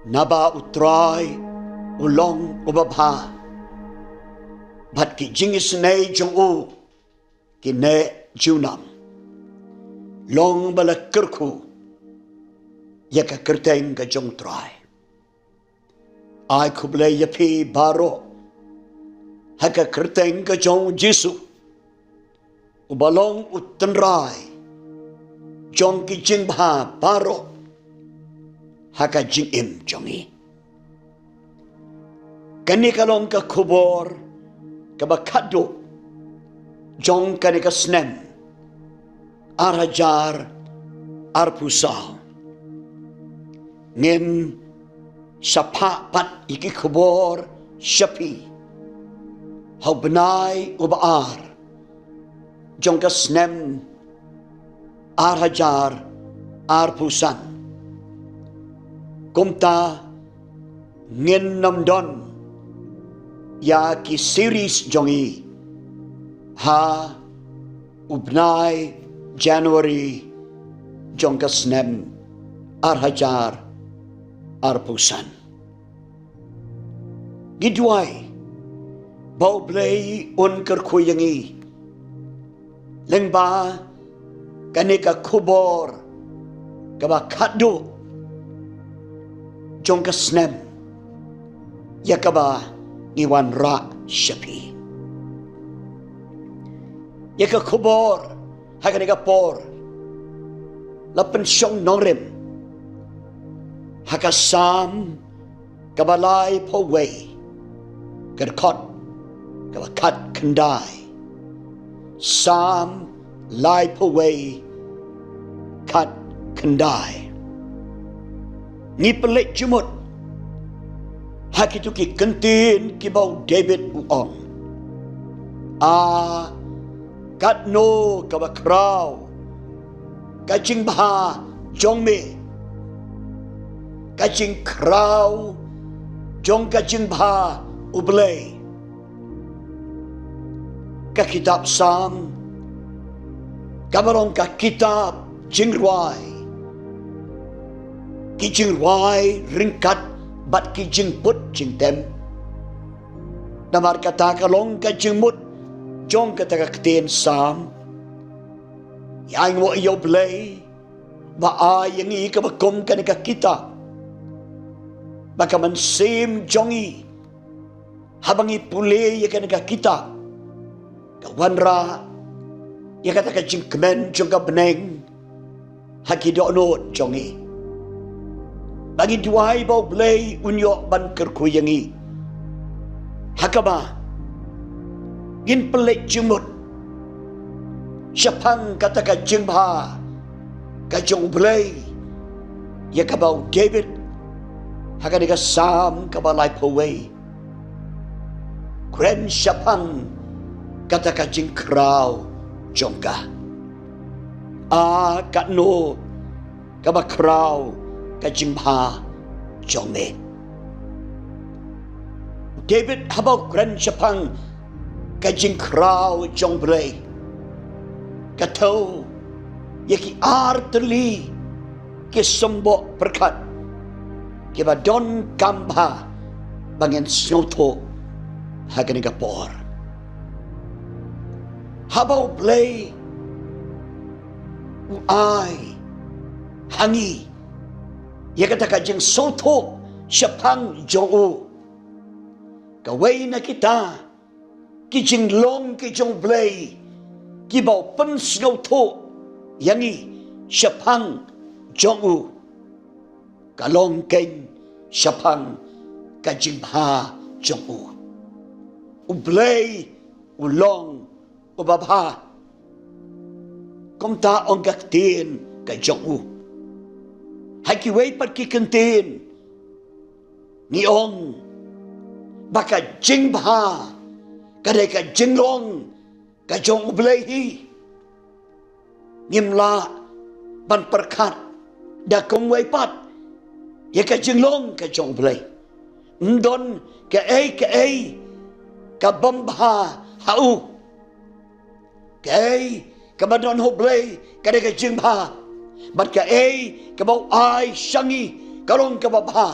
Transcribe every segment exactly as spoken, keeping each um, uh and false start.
Naba U Trai u long uba bha, bad ki jingisynei jong u ki neh junom. Long ba la kyrkhu ïa ka kyrteng ka jong U Trai. Ai khublei ïa phi baroh ha ka kyrteng ka jong U Jisu, uba long u tynrai jong ki jingbha baroh ha ka jingim jong ngi. Kane ka long ka khubor kaba khatduh jong kane ka snem ar hajar arphew saw. Ngin sa phah pat ïa ki khubor sha phi ha u bnai uba ar jong ka snem ar hajar arphew san. Kumta ngin nym don ïa ki series jong ngi ha u bnai January jong ka snem ar hajar arphew san. Ngi duwai ba U Blei un kyrkhu ïa ngi lyngba kane ka khubor kaba khatduh jong ka snem ïa kaba ngi wanrah sha phi. Ïa ka khubor ha kane ka por la pynshong nongrim ha ka Salm kaba laiphew wei, ka dkhot kaba khatkhyndai. Salm laiphew wei, khatkhyndai. Ngi pynleit jingmut ha kito ki kyntien kiba u David u ong. A katno kaba khraw ka jingbha jong me, ka jingkhraw jong ka jingbha U Blei. Ka kitab Salm kaba long ka kitab jingrwai, ki jingrwai ryngkat bad ki jingput jingtem. Namar kata ka long ka jingmut jong kata ka ktien Salm. Ïa ngi ïa U Blei ba ai ïa ngi kaba kum kane ka kitab, ba ka mynsiem jong ngi haba ngi pule ïa kane ka kitab, ka wanrah ïa kata ka jingkmen jong ka bneng ha ki dohnud jong ngi. Ba ngi duwai ba U Blei un ïoh ban kyrkhu ïa ngi ha kaba ngin pynleit jingmut shaphang kata ka jingbha ka jong U Blei, ïa kaba u David ha kane ka Salm kaba laiphew wei kren shaphang kata ka jingkhraw jong ka. A katno kaba khraw ka jingbha jong me. David haba u kren shaphang ka jingkhraw jong U Blei, ka thew ïa ki ar tylli ki symboh pyrkhat kiba donkam bha ba ngin sngewthuh ha kane ka por. Haba U Blei u ai ha ngi ïa kata ka jingsngewthuh shaphang jong u, kawei na kita ki jinglong ki jong U Blei kiba u pynsngewthuh ïa ngi shaphang jong u, ka long keiñ shaphang ka jingbha jong u. U Blei u long uba bha. Kumta ong ka ktien ka jong u. Ha kiwei pat ki kyntien ngi ong ba ka jingbha ka dei ka jinglong ka jong U Blei hi. Ngim lah ban pyrkhat da kumwei pat ïa ka jinglong ka jong U Blei. Ym don kaei kaei ka bym bha ha u. Kaei kaba don ha U Blei ka dei ka jingbha, bad kaei kaba u ai sha ngi ka long kaba bha.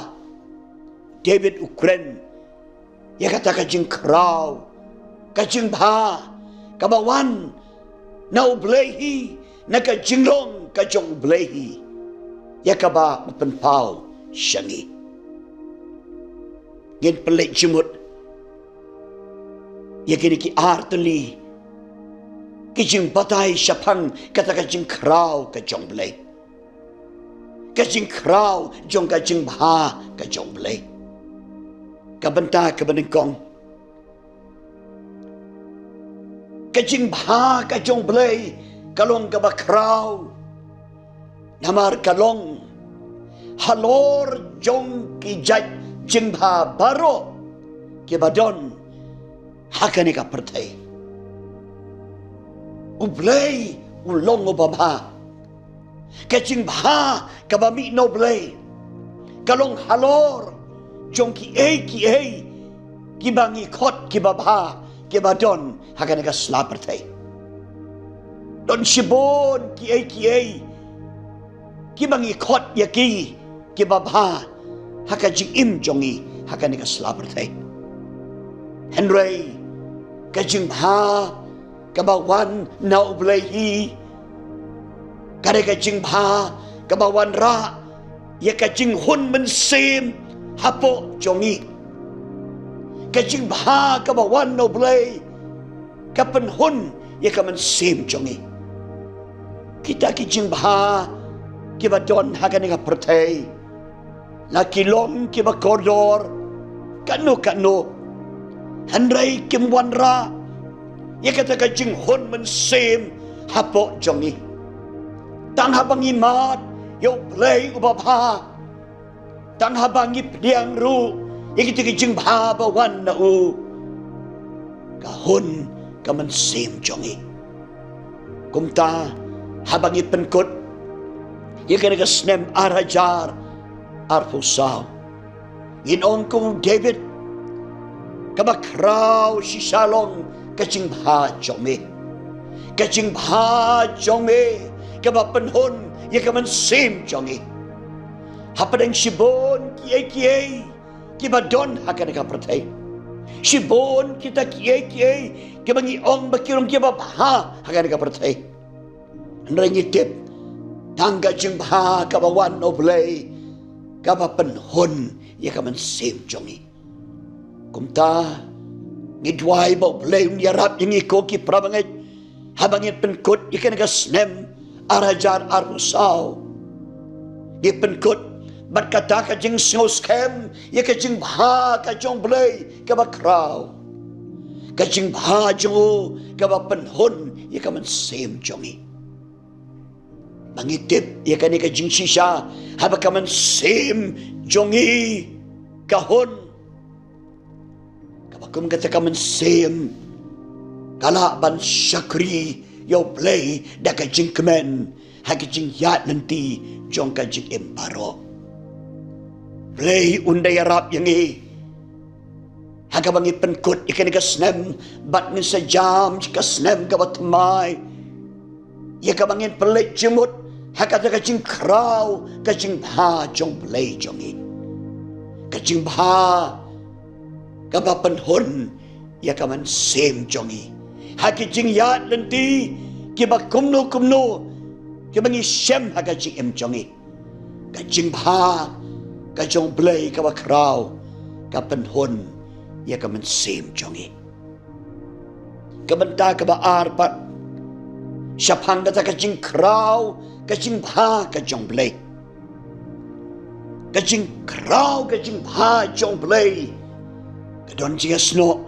David u kren ïa kata ka jingkhraw, ka jingbha kaba wan na U Blei hi, na ka jinglong ka jong U Blei hi, ïa kaba u pynpaw sha ngi. Ngin pynleit jingmut ïa kine ki ar tylli ki jingbatai shaphang kata ka jingkhraw ka jong U Blei, ka jingkhraw jong ka jingbha ka jong U Blei. Ka bynta kaba nyngkong, ka jingbha ka jong U Blei ka long kaba khraw namar ka long halor jong ki jait jingbha baroh kiba don ha kane ka pyrthei. U Blei u long uba bha. Ka jingbha kaba mih na U Blei ka long halor jong kiei kiei kiba ngi khot kiba bha, kiba don ha kane ka sla pyrthei. Don shibun kiei kiei kiba ngi khot ïa ki kiba bha ha ka jingim jong ngi ha kane ka sla pyrthei. Hynrei ka jingbha kaba wan na U Blei hi, ka dei ka jingbha kaba wanrah ïa ka jinghun mynsiem hapoh jong ngi. Ka jingbha kaba wan na U Blei ka pynhun ïa ka mynsiem jong ngi. Kita ki jingbha kiba don ha kane ka pyrthei la ki long kiba kordor katno katno, hynrei kim wanrah ïa kata ka jinghun mynsiem hapoh jong ngi. Tang haba ngi mad ïa U Blei uba bha, tang haba ngi pdiang ruh ïa kita ki jingbha ba wan na u, ka hun ka mynsiem jong ngi. Kumta haba ngi pynkut ïa kane ka snem ar hajar arphew saw, ngin ong kum u David, kaba khraw shisha long ka jingbha jong me, ka jingbha jong me kaba pynhun ïa ka mynsiem jong ngi. Hapdeng shibun kiei kiei kiba don ha kane ka pyrthei, shibun kita kiei kiei kiba ngi ong ba ki long kiba bha ha kane ka pyrthei, hynrei ngi tip tang ka jingbha kaba wan na U Blei kaba pynhun ïa ka mynsiem jong ngi. Kumta ngi duwai ba U Blei un ïarap ïa ngi ko ki para bangeit haba ngin pynkut ïa kane ka snem ar hajar arphew saw. Ngi pynkut bad kata ka jingsngewskhem ïa ka jingbha ka jong U Blei kaba khraw, ka jingbha jong u kaba pynhun ïa ka mynsiem jong ngi. Ba ngi tip ïa kane ka jingshisha, haba ka mynsiem jong ngi ka hun, kaba kum kata ka mynsiem ka lah ban shakri ïa U Blei da ka jingkmen ha ka jingïaid lynti jong ka jingim baroh. Blei un da ïarap ïa ngi ha kaba ngi pynkut ïa kane ka snem bad ngin sa jam ka snem kaba thymmai, ïa kaba ngin pynleit jingmut ha kata ka jingkhraw ka jingbha jong U Blei jong ngi, ka jingbha kaba pynhun ïa ka mynsiem jong ngi ha ki jingïaid lynti kiba kumno kumno kiba ngi shem ha ka jingim jong ngi. Ka jingbha ka jong U Blei kaba khraw ka pynhun ïa ka mynsiem jong ngi. Ka bynta kaba ar pat shaphang kata ka jingkhraw ka jingbha ka jong U Blei. Ka jingkhraw ka jingbha jong U Blei ka don jingïasnoh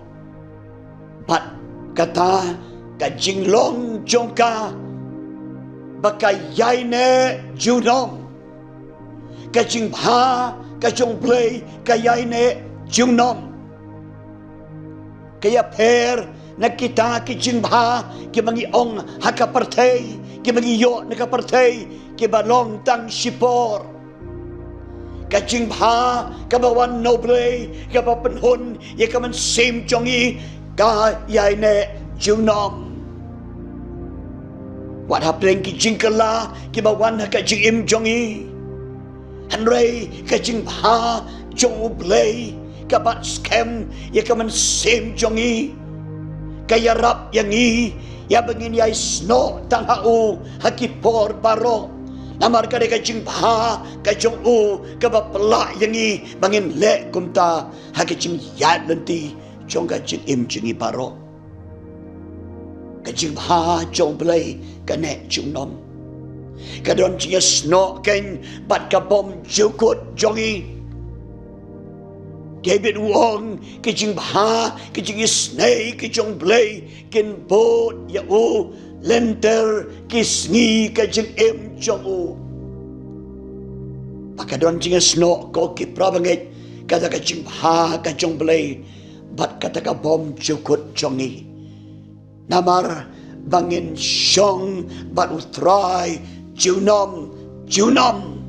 bad kata ka jinglong jong ka ba ka ïaineh junom. Ka jingbha ka jong U Blei ka ïaineh junom. Ka ïapher na kita ki jingbha kiba ngi ong ha ka pyrthei, kiba ngi ïoh na ka pyrthei, kiba long tang shipor. Ka jingbha kaba wan na U Blei kaba pynhun ïa ka mynsiem jong ngi ka ïaineh junom. Wat hapdeng ki jingkylla kiba wan ha ka jingim jong ngi, hynrei ka jingbha jong U Blei ka bat skhem ïa ka mynsiem jong ngi, ka ïarap ïa ngi ïa ba ngin ïai snoh tang ha u ha ki por baroh. Namar ka dei ka jingbha ka jong u kaba pynlah ïa ngi ba ngin leh kumta ha ka jingïaid lynti jong ka jingim jong ngi baroh. Ka jingbha jong U Blei ka neh junom. Ka don jingïasnoh keiñ bad ka bymjukut jong ngi. David u ong, ka jingbha, ka jingisynei ka jong U Blei kin bud ïa u lynter ki sngi ka jingim jong u. Ba ka don jingïasnoh, ko ki parabangeit, kata ka jingbha ka jong U Blei bad kata ka bymjukut jong ngi. Namar ba ngin shong bad U Trai junom junom.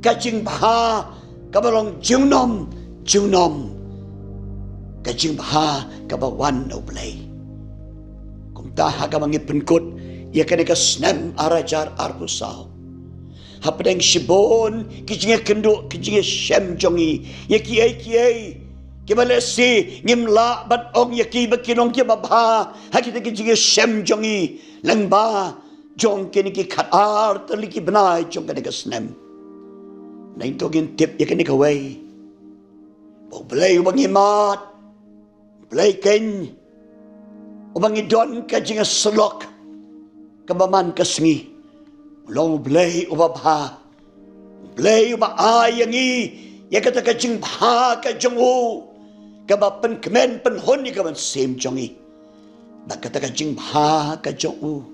Ka jingbha kaba long junom junom, ka jingbha kaba wan na U Blei. Kumta ha kaba ngi pynkut ïa kane ka snem ar hajar arphew saw, hapdeng shibun ki jingïakynduh, ki jingïashem jong ngi ïa kiei kiei kiba lehse ngim lah ban ong ïa ki ba ki long kiba bha ha kita ki jingïashem jong ngi lyngba jong kine ki khatar tylli ki bnai jong kane ka snem. Nangta ngin tip ïa kane kawei, ba U Blei uba ngi mad, U Blei keiñ uba ngi don ka jingïasyllok kaba man ka sngi, u long U Blei uba bha. U Blei uba ai ïa ngi ïa kata ka jingbha ka jong u, kaba pynkmen pynhun ïa ka mynsiem jong ngi. Bad kata ka jingbha ka jong u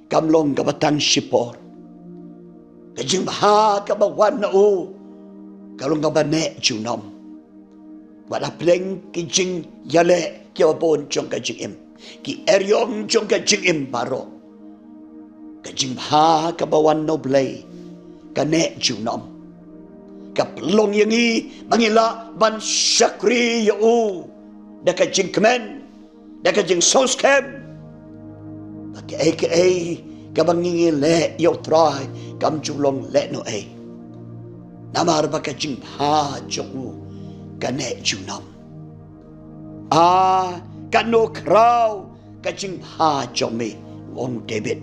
kam long kaba tang shipor. Ka jingbha kaba wan na u ka long kaba neh junom. Wat hapdeng ki jingïaleh kiba bun jong ka jingim, ki eriong jong ka jingim baroh, ka jingbha kaba wan na U Blei ka neh junom. Ka pynlong ïa ngi ba ngin lah ban shakri ïa u da ka jingkmen, da ka jingsngewskhem. Ba kaei kaei kaba ngi ngi leh ïa U Trai kam ju long lehnohei, namar ba ka jingbha jong u ka neh junom. A, katno khraw ka jingbha jong me, u ong u David.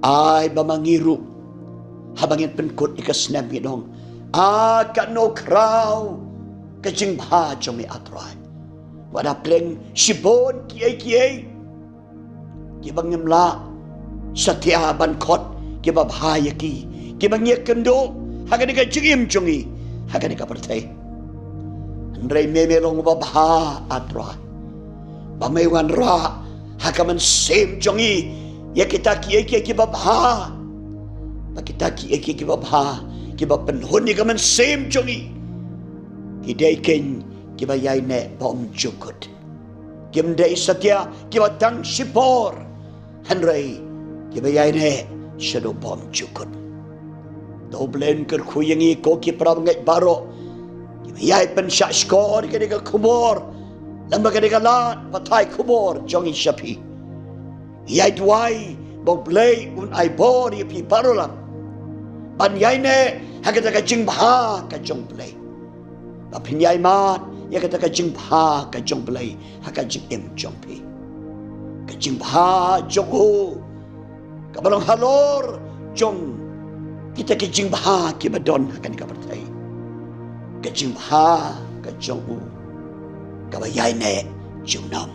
Ai ba ma ngi ruh, haba ngin pynkut ïa ka snem, ngin ong, a, katno khraw ka jingbha jong me, A Trai. Wat hapdeng shibun kiei kiei kiba ngim lah satia ban khot kiba bha ïa ki, kiba ngi ïakynduh ha kane ka jingim jong ngi ha kane ka pyrthei. Hynrei me, me long uba bha, A Trai, ba me wanrah ha ka mynsiem jong ngi ïa kita kiei kiei kiba bha. Ba kita kiei kiei kiba bha, kiba pynhun ïa ka mynsiem jong ngi, ki dei keiñ kiba ïaineh bymjukut. Kim dei satia kiba tang shipor, hynrei kiba ïaineh shaduh bymjukut. To U Blei un kyrkhu ïa ngi, ko ki parabangeit baroh, kiba ïai pynshah shkor ïa kane ka khubor lyngba kane ka lad pathai khubor jong ngi sha phi. Ïai duwai ba U Blei un ai bor ïa phi baroh lang ban ïaineh ha kata ka jingbha ka jong U Blei. Ba phin ïai mad ïa kata ka jingbha ka jong U Blei ha ka jingim jong phi. Ka jingbha jong u kaba long halor jong kita ki jingbha kiba don ha kane ka pyrthei. Ka jingbha ka jong u kaba ïaineh junom.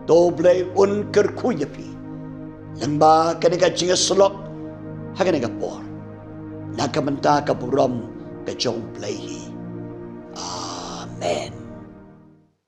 To U Blei un kyrkhu ïa phi lyngba kane ka jingïasyllok ha kane ka por, na ka bynta ka burom ka jong U Blei hi. Amen.